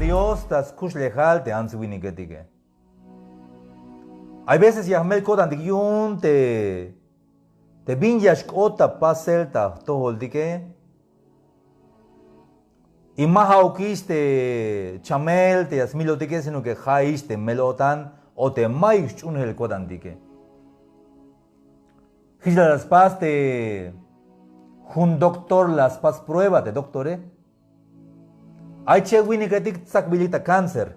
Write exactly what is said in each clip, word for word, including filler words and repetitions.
Dios ta skuxlejal te ants winiketike. Hay veces ya jmel ko'tantik yu'un te te bin ya xk'ot ta pasel ta jtojoltike. Y ma ja'ukix te chamel te ya smilotike, sino que ja'ix te mel-o'tan o te mayuk sch'uunjel ko'tantike. Jich la la spas te jun doctor la spas prueba te doctore. Ay che winiketik tsakbilik ta cáncer.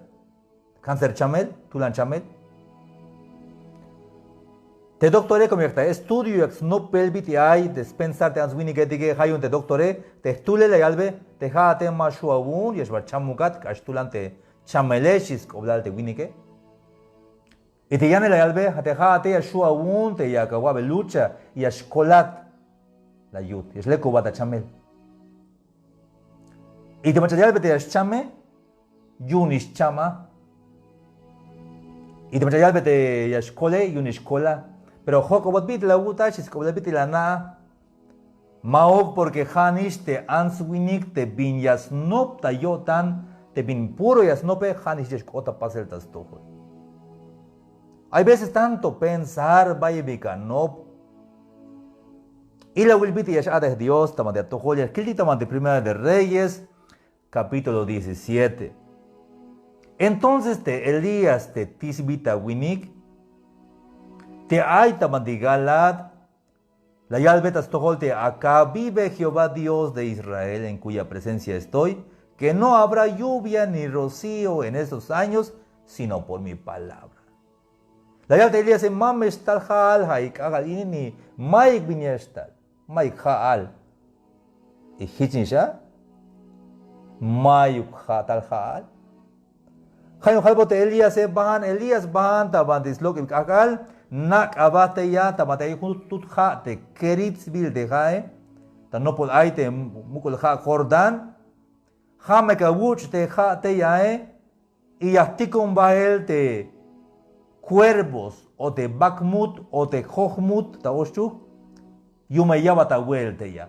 Cáncer chamel, tulan chamel. Te doctore como yak ta estudio, yak snopel bit'il ay te spensar te ants winiketike, ja' yu'un te doctore te jtulel la yalbe: te ja'ate ma xju' awu'un, ya xba chamukat, k'ax tulan te chamele, xchi sk'oblal te winike. Y te yanel la yalbe: te ja'ate ya xju' awu'un, te yak awa'be lucha, ya xkolat, la yut, ya xlekubat ta chamel. Y te mach'a yalbe te ya xchame, yu'unix cham a. Y te mach'a yalbe te ya xkole, yu'unix kol a. Pero jojk'obot bit'il awu'ta, xchi sk'oblal, bit'il ana' a. Ma'uk, porque ja'nix te ants winik te bin ya snop ta yo'tan, te bin puro ya snope, ja'nix ya xk'ot ta pasel ta stojol. Hay veces tanto pensar bayel bin ka nop. Ilawil bit'il ya x-a'tej Dios ta banti atojol, ya kiltik ta banti Primera de Reyes, capítulo diecisiete. Entonces te Elías te tisbi ta winik te ay ta banti Galaad, la yalbe ta stojol te Acab: Vive Jehová Dios de Israel, en cuya presencia estoy, que no habrá lluvia ni rocío en estos años, sino por mi palabra. La yal te Elíase: Ma me xtal ja'al, ja' i k'ajk'al ini, ni mayuk bin ya xtal, mayuk ja'al. Y jichnix a, mayuk ja' tal ja'al. Ja' yu'un jalbot te Elíase: Bajan Elías, bajan ta banti slok'il k'ajk'al, nak' aba tey a ta banti ay jun tut ja' te kerib sbiil te ja'e, ta nopol ay te muk'ul ja' Jordán. Ja' me ka wuch' te ja' tey ae, y ya jtikon bael te cuervos o te bakmut o te jojmut ta oxchuk, yu'un me ya ya'bat awe'el tey a.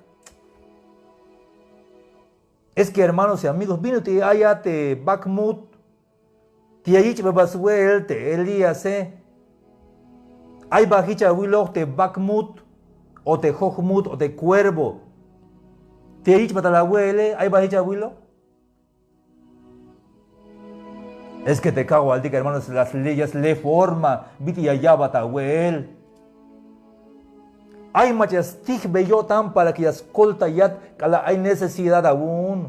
Es que hermanos y amigos, bin ut'il ay a te bakmut te ya yich'bebat swe'el te Elíase? Ay ba jich awiloj te bakmut o te jojmut o te cuervo te ya yich'bat tal awe'ele, ay ba jich awiloj? Es que te Kajwaltik, hermanos, ya sle forma bit'il ya ya'bat awe'el. Ay mach'a ya stijbe yo'tan para que ya skoltayat k'alal ay necesidad awu'un.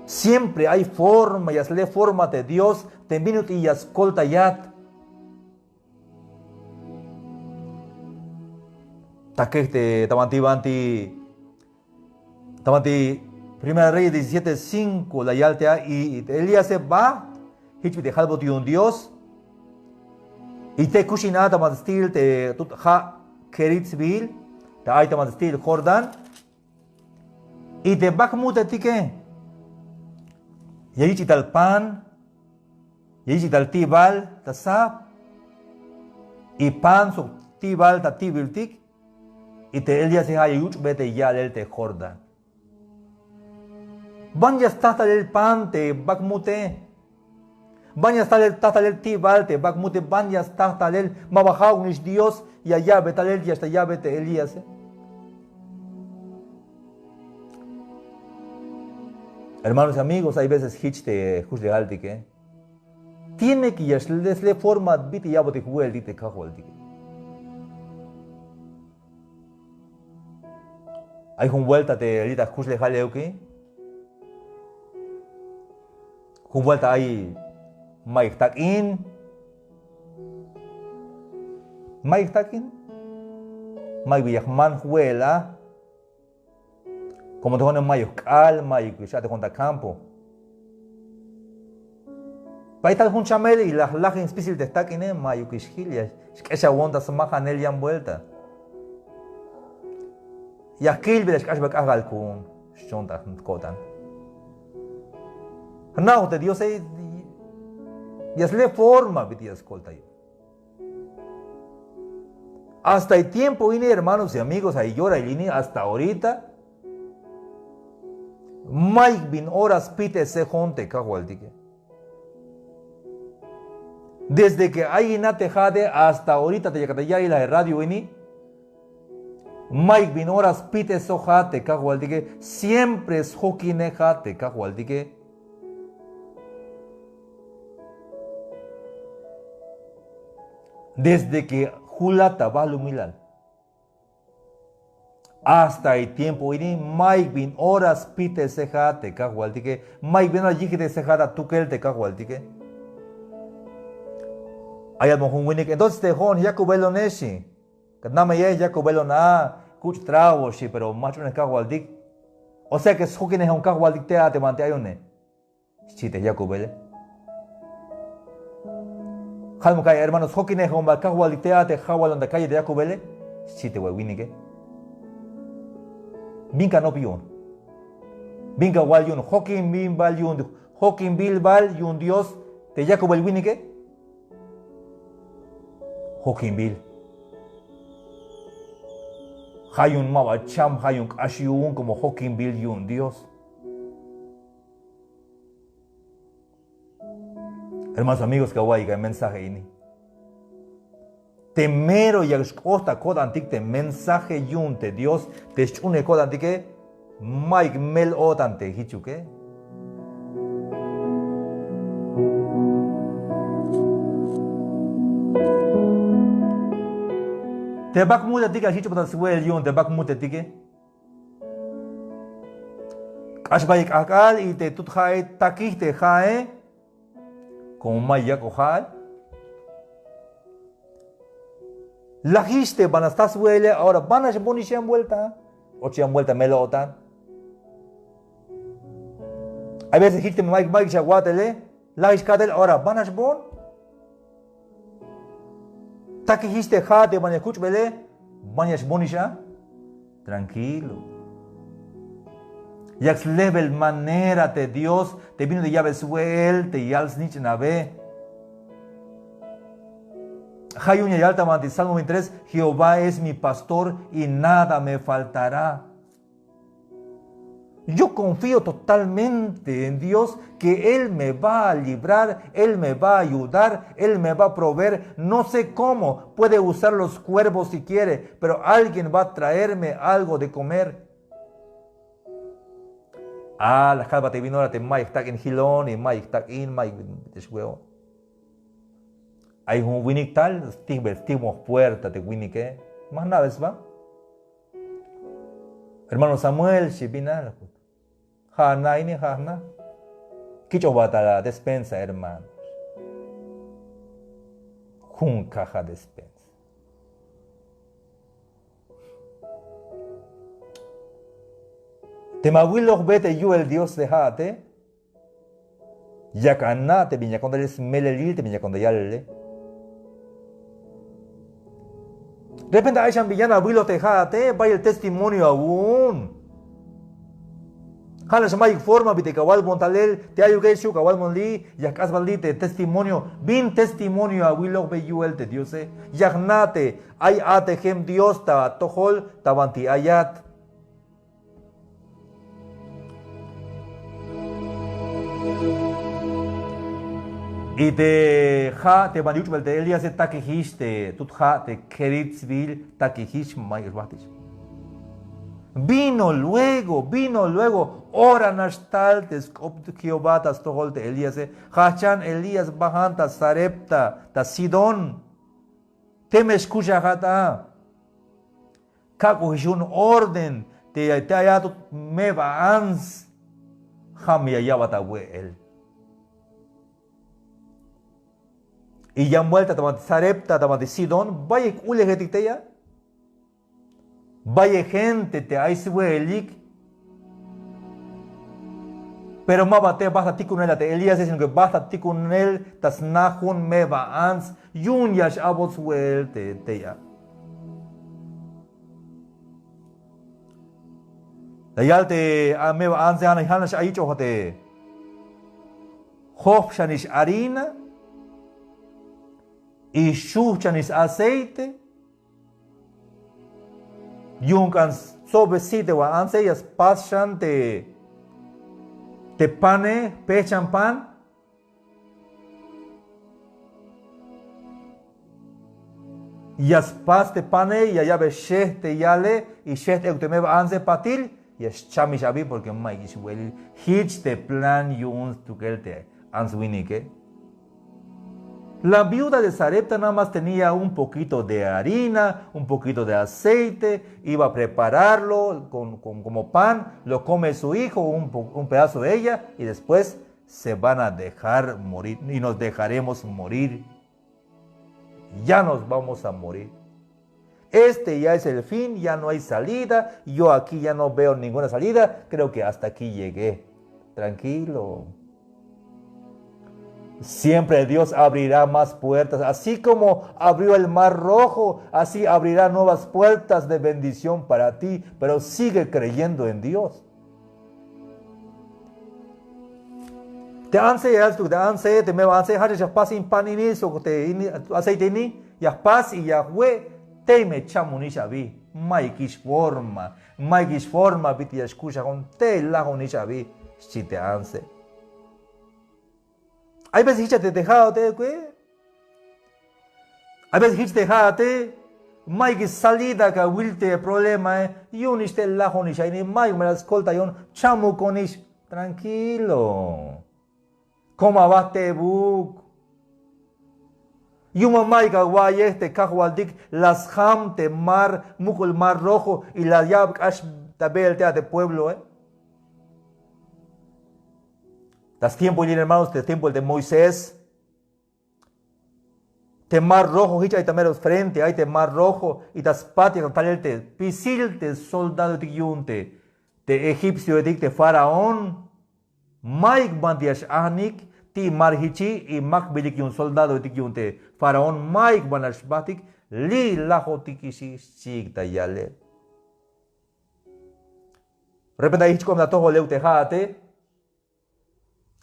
Siempre ay forma, ya sle forma te Dios te bin ut'il ya skoltayat. Ta kej te ta banti, banti Ta banti Primera Reyes diecisiete cinco la yal te a: Y Elíase ba, jich bit'il jalbot yu'un Dios, y te kuxin a ta banti sti'il te tut ja' Kerit sbiil te ay ta banti sti'il Jordán. Y te bakmutetike ya yich'ik tal pan, ya yich'ik tal ti'bal ta sab, y pan sok ti'bal ta ti'biltik. Y te Elíase ja' ya yuch'be te ya'lel te Jordán. Ban ya sta talel pan te bakmute? Ban ya sta talel ti'bal te bakmute? Ban ya sta talel? Ma ba ja'uknix Dios ya ya'be talel, ya xtal ya'be te Elíase. Hermanos y amigos, hay veces jich te jkuxlejaltike. Tiene que ya sle forma bit'il ya'botik jwe'eltik te Kajwaltike. Ay jun vuelta te li' ta jkuxlejal euki. Jun vuelta ay mayuk jtak'in. Mayuk jtak'in. Mayuk bi ya jman jwe'el a. Como te jo'one mayuk k'aal, mayukix a'tejon ta campo. Bay tal jun chamel y la jlajin spisil te jtak'ine, mayukix jil, ya xk'exawon ta smajanel yan vuelta. Ya jkil bila xk'ax ba k'ajk'al ku'un xchon ta ko'tan. Jna'oj te Diose ya sle forma bit'il ya skoltayot. Hasta e tiempo ini, hermanos y amigos, ay yorail ini, hasta ahorita. Mayuk bin ora spitesejon te Kajwaltike. Desde que ay in a te ja'ate hasta ahorita te yakat ta ya'iyel a radio ini, mayuk bin ora spitesojat te Kajwaltike, siempre sjokinejat te Kajwaltike. Desde que julat ta balumilal hasta e tiempo ini, mayuk bin ora spitesejat te Kajwaltike, mayuk bin ora yijkitesejat a tukel te Kajwaltike. Ayat me jun winik, entonces te jo'on yakubelone xchi. Kat nameye yakubelon a, kuch' trago xchi, pero ma jch'uunej Kajwaltik. O sea que sjokinejon Kajwaltik te a te banti ayone, xchi te yakubele. Jalmuk ay hermano, sjokinejon bal Kajwaltik te a te jawalon ta calle te yakubele, xchi te winike. Bin kanop yu'un. Bin kawal yu'un, jokin bin bal yu'un, jokin bil bal yu'un Dios te yakubel winike. Jokin bil. Ja' yu'un maba cham, ja' yu'un k'ax yu'un como jokin bil yu'un Dios. Hermanos, amigos, kawa'iyik a mensaje ini. Te mero yak xk'ot ta ko'tantik te mensaje yu'un te Dios te sch'uunel ko'tantike, mayuk mel-o'tan te jichuke. Te bak mutetik a jich'bat ta swe'el yu'un te bak mutetike. K'ax bayel k'ajk'al y te tut ja'e takij te ja'e. Como may yak'oj ja'al. Lajix te bana sta swe'ele, ahora banax bonix yan vuelta. Och yan vuelta mel-o'tan. Hay veces jich te mayuk, mayuk xawatele. Lajix katel, ahora banax bon. Takijix te ja' te ban ya kuch'bele, ban ya xbonix a. Tranquilo. Yak slejbel manera te Dios te bin ut'il ya'be swe'el te yal snich'nabe. Ja' yu'un ya yal ta banti Salmo veintitrés, Jehová es mi pastor y nada me faltará. Yo confío totalmente en Dios, que Él me va a librar, Él me va a ayudar, Él me va a proveer. No sé cómo, puede usar los cuervos si quiere, pero alguien va a traerme algo de comer. A, la kalbat te bin ora te mayuk tak'in jilon y mayuk tak'in, mayuk te xwe'on. Ay jun winik tal stijbel, stijbon puerta te winike. Ma jna'be sba. Hermano Samuel, xchi, bin a la kut. Ja' na ini, ja' na. Kich'ojbat ta despensa, hermano. Jun caja despensa. Teme awilojbe te yu'el Dios te ja'ate, yak ana' te bin yakon ta yalel smelelil te bin yakon ta yalele. Repente ay xan bin yan awiloj te ja'ate, bayel testimonio awu'un. Ja'nax mayuk forma bit'il ya awalbon talel, te ayuke xu' ya awalbon li', ya jk'asbat li' te testimonio. Bin testimonio awilojbe yu'el te Diose. Ya jna' te ay a'tejem Dios ta atojol ta banti ayat. Y te ja' te ban yuch'bel te Elíase, takijix te tut ja' te Querit sbiil, takijix, mayuk xbajtix. Vino luego, vino luego, ora nax tal te sk'op Jehová ta stojol te Elíase. Jajchan Elías, bajan ta Sarepta ta Sidón. Teme xkuxajat a, kak'ojix jun orden te, te ay a tut meba ants, ja' me ya ya'bat awe'el. Y yan vuelta ta banti Sarepta, ta banti Sidón, bayel k'ulejetik tey a. Bayel gente te ay swe'elik. Pero maba te bajt ta tikunel a te Elíase, sino que bajt ta tikunel ta sna jun meba ants. Yu'un ya x-a'bot swe'el te tey a. La yal te meba antse, ja'nax ayich'oj te jojpxanix harina y xujchanix aceite. Yu'un k'an stsobbe si' te wan antse, ya spas xan te Te pane, pejchan pan. Ya spas te pane, ya ya'be xejt te yale, y xejt euk te meba antse patil, ya xchamix abi porque mayukix welil. Jich te plan yu'un stukel te ants winike. La viuda de Sarepta nada más tenía un poquito de harina, un poquito de aceite, iba a prepararlo con, con- como pan, lo come su hijo, un, po- un pedazo ella, y después se van a dejar morir, y nos dejaremos morir. Ya nos vamos a morir. Este ya es el fin, ya no hay salida, yo aquí ya no veo ninguna salida, creo que hasta aquí llegué. Tranquilo. Siempre Dios abrirá más puertas. Así como abrió el mar rojo, así abrirá nuevas puertas de bendición para ti, pero sigue creyendo en Dios. Te antse ya yal stuk, te antse, te meba antse, ja' ya jpas in pan ini sok te aceite ini, ya jpas y ya jwe', tey me chamonix abi, mayukix forma, mayukix forma bit'il ya xkuxajon, tey lajonix abi, xchi te antse. Hay veces jich a te te ja'ote, hay veces jich te ja'ate, mayukix salida ka awil te problemae, yu'unix te lajonix a ini, mayuk me la skoltayon, chamukonix, tranquilo. Kom aba tebuk. Yu'un ma mayuk awa'iyej te kajwaltik la sjam te mar, muk'ul mar rojo, y la ya'be k'ax ta be'el te a te puebloe. Ta stiempoil, hermanos, te stiempoil te Moisés. Te mar rojo, jich ay ta mero frente, ay te mar rojo, y ta spat ya ta talel te spisil te soldadoetik yu'un te, te egipcioetik, te faraón. Mayuk banti ya x-ajnik ti' mar jichi, y makbilik yu'un soldadoetik yu'un te faraón, mayuk ban ya xbajtik, li' lajotikixi, xchiik ta yalel. Repente ay jich k'oem ta tojol euk te ja'ate.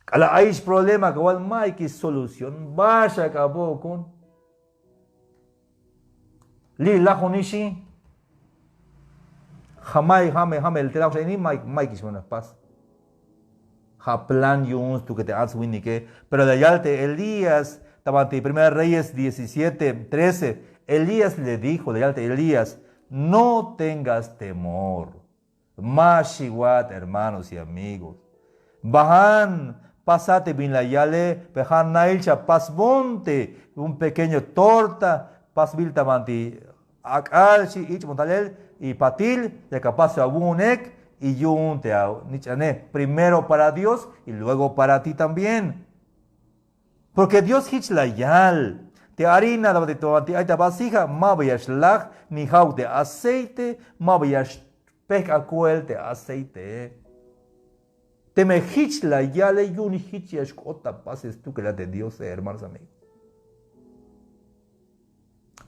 K'alal ayix problema kawal, mayukix solución, baxak abo'okon. Li' lajonixi. Ja' mayuk, ja' me, ja' me te lajonix a ini, mayuk, mayukix ban ya jpas. Ja' plan yu'un stukel te ants winike. Pero la yal te Elías, ta banti Primera Reyes diecisiete trece, Elías le dijo, la yal te Elías: "No tengas temor." Ma xiwat, hermanos y amigos. Bajan, pasat te bin la yale, pero ja' nail xapasbon te un pequeño torta, pasbil ta banti ak'al, xchi, ich'bon talel, y patil, yak apas awu'unek, y yu'un te anich'ane, primero para Dios y luego para ti también. Porque Dios jich la yal: te harina ta banti ay ta vasija, maba ya xlaj, ni ja'uk te aceite, maba ya xpejk'aj koel te aceite. Teme jich la yale, yu'un jich ya xk'ot ta pasel stukel a te Diose, hermanos, amigos.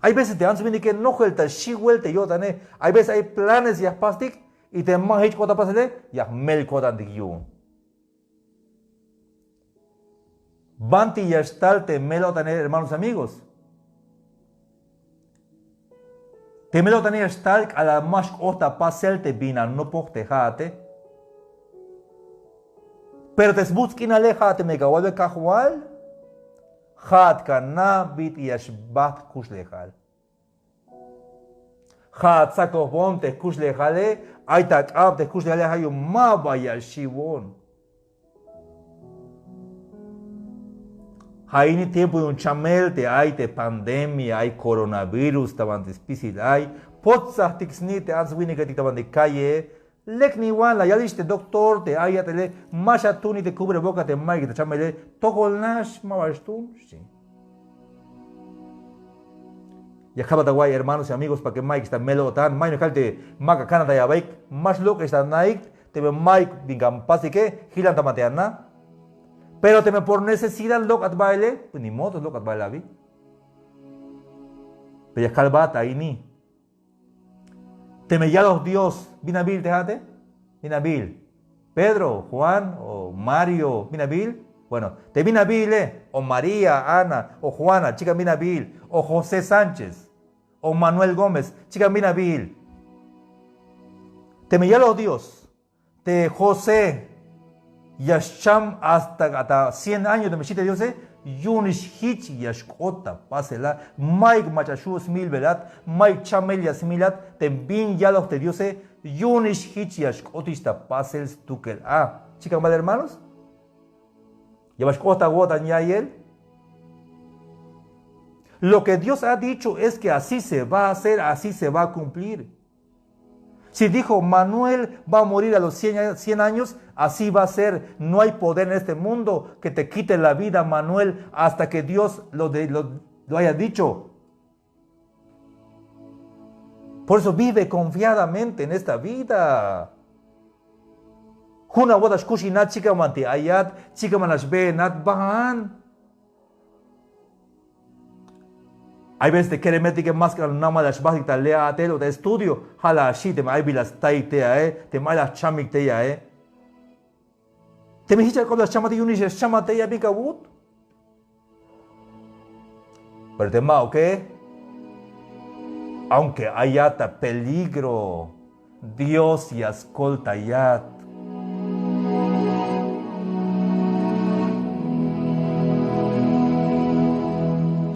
Hay veces te ants winike nojel ta xiwel te yo'tane. Hay veces ay planes ya jpastik, y teme ma jich k'ot ta pasele, ya jmel ko'tantik yu'un. Banti ya xtal te mel-o'tanel, hermanos, amigos. Te mel-o'tanel ya xtal k'alal ma xk'ot ta pasel te bin anopoj te ja'ate. Pero te sbuts' k'inale, ja' teme ya awalbe: Kajwal, ja'at ka na' bit'il ya xbajt jkuxlejal. Ja' atsakojbon te jkuxlejale, ay ta k'ab te jkuxlejale, ja' yu'un maba ya xiwon. Ja' ini tiempo yu'un chamel te ay te pandemia, ay coronavirus ta banti spisil ay, potsajtik sni' te ants winiketik ta banti calle, lek niwan la yalix te doctor te ay yat'ele: Ma xatuni te cubreboca te mayukix ta chamele, tojol nax, maba xtun, xchi. Ya kalbat awa'iy, hermanos y amigos, para que mayukix ta mel-o'tan, mayuk me kal te mak akanantay abaik, ma xlok'ex ta naik, teme mayuk bin ka pasike, jilan ta banti ana. Pero teme por necesidad lok'at baele, pues ni modo, lok'at bael abi. Pero ya kalbat a ini. Teme yaloj Dios, bin abiil te ja'ate? Bin abiil? Pedro, Juan o Mario, bin abiil? Bueno, te bin abiile, o María, Ana o Juana, chikan bin abiil, o José Sánchez o Manuel Gómez, chikan bin abiil. Teme yaloj Dios, te José, Ya xcham hasta ta cien años teme xchi te Diose, yu'unix jich ya xk'ot ta pasel a. Mayuk mach'a xju' smilbelat, mayuk chamel ya smilat te bin yaloj te Diose, yu'unix jich ya xk'otix ta pasel stukel a. Chikan bal, hermanos? Ya bal xk'ot ta awo'tan ya'iyel. Lo que Dios ha dicho es que así se va a hacer, así se va a cumplir. Si dijo: "Manuel va a morir a los cien a-, cien años", así va a ser. No hay poder en este mundo que te quite la vida, Manuel, hasta que Dios lo, de- lo, lo haya dicho. Por eso vive confiadamente en esta vida. Jun awo'tan xkuxinat, chikan banti ayat, chikan ban la xbeenat, baan. Hay veces te keremetike más que nada más la xbajtik ta le' a'tel o ta estudio, ja' la xi' teme ay bi la staik tey ae, teme ay la chamik tey ae. Teme jich ya k'op la xchamat, yu'unix ya xchamat tey a, bin ka wut. Pero te ma'uke, aunque ayat ta peligro, Dios ya skoltayat.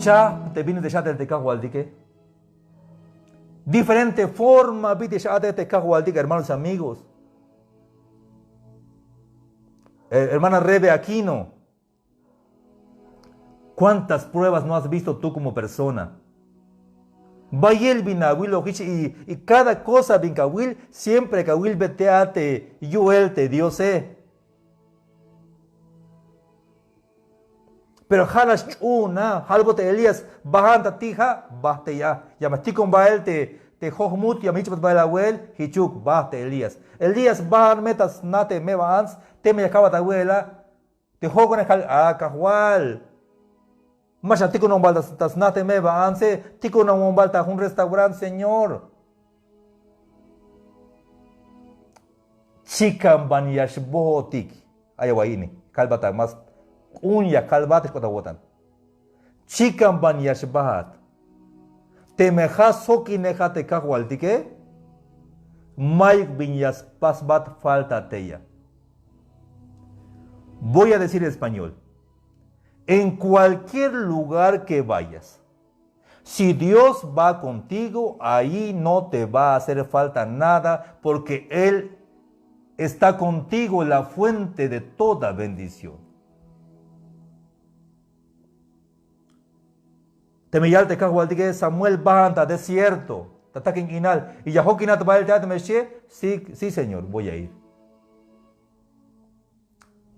Chahp te bin te x-a'tej te Kajwaltike. Diferente forma bit'il x-a'tej te Kajwaltik, hermanos y amigos. Eh, hermana Rebe Aquino, ¿cuántas pruebas no has visto tú como persona? Bayel bin awilojix y, y cada cosa bin kawil, siempre kawilbe tey a te yu'el te Diose. Pero ja' la xch'uun a, ja' albot te Elías: "Bajan ta ti' ja'", bajt tey a. Ya me jtikon bael te, te jojmut, ya me jichbat bael awe'el, jichuk, bajt te Elías. "Elías, bajan me ta sna te meba ants, teme ya kabat awe'el a". Te jo'one ja' la: "A Kajwal, ma xatikon on bal ta, ta sna te meba antse, tikon on bal ta jun restaurant, Señor". Chikan ban ya xbojotik. Ay awa'iy ini kalbat a, más k'un ya kalbat, xk'ot awo'tan. Chikan ban ya xbajat. Teme ja' sjokinejat te Kajwaltike, mayuk bin ya spasbat falta tey a. Voy a decir en español. En cualquier lugar que vayas, si Dios va contigo, ahí no te va a hacer falta nada, porque Él está contigo, la fuente de toda bendición. Teme yal te Kajwaltike: "Samuel, bajan ta desierto, ta takin k'inal", y ya jokinat bael tey a, teme xchie: "Sí, sí, Señor, voy a ir".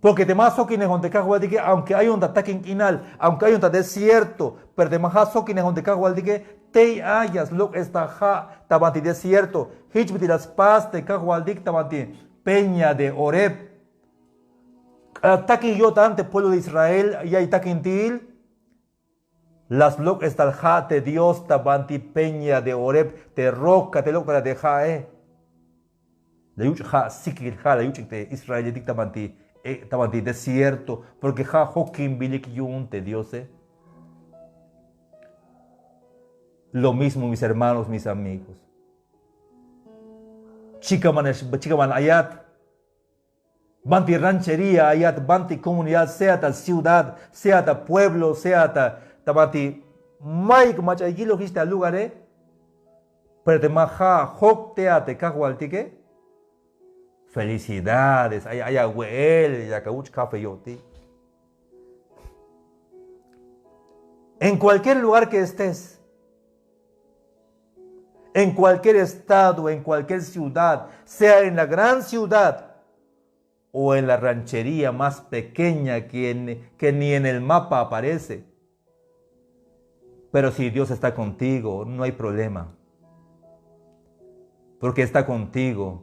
Porque teme ja' sjokinejon te Kajwaltike, aunque ayon ta takin k'inal, aunque ayon ta desierto, pero teme ja' sjokinejon te Kajwaltike, tey a ya slok'es ta ja' ta banti desierto. Jich bit'il la spas te Kajwaltik ta banti peña de Horeb. K'alal takin yo'tan te pueblo de Israel ya'iy takintil, la slok'es tal ja' te Dios ta banti peña de Horeb, te roca te lok'tal a te ja'e. La yuch' ja' sikil ja' la yuch'ik te israeletik ta banti, eh, ta banti desierto, porque ja' jokinbilik yu'un te Diose. Lo mismo, mis hermanos, mis amigos. Chikan ban, chikan ban ayat. Banti ranchería ayat, banti comunidad, sea ta ciudad, sea ta pueblo, sea ta, ta banti mayuk mach'a yilojix ta lugare. Pero teme ja' jok tey a te Kajwaltike, felicidades, ay, ay awe'el, ya ka wuch' café yo'tik. En cualquier lugar que estés, en cualquier estado, en cualquier ciudad, sea en la gran ciudad o en la ranchería más pequeña que, en- que ni en el mapa aparece. Pero si Dios está contigo, no hay problema. Porque está contigo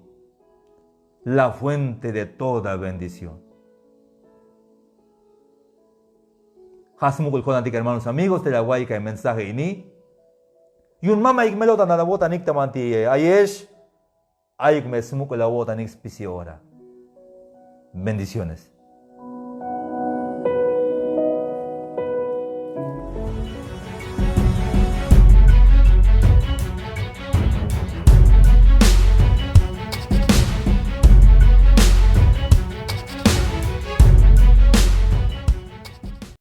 la fuente de toda bendición. Ja' smuk'ul ko'tantik, hermanos, amigos, te la awa'iyik a mensaje ini. Yu'un mamaik mel-o'tan ta awo'tanik ta banti ayex, ayuk me smuk'ul awo'tanik spisil ora. Bendiciones.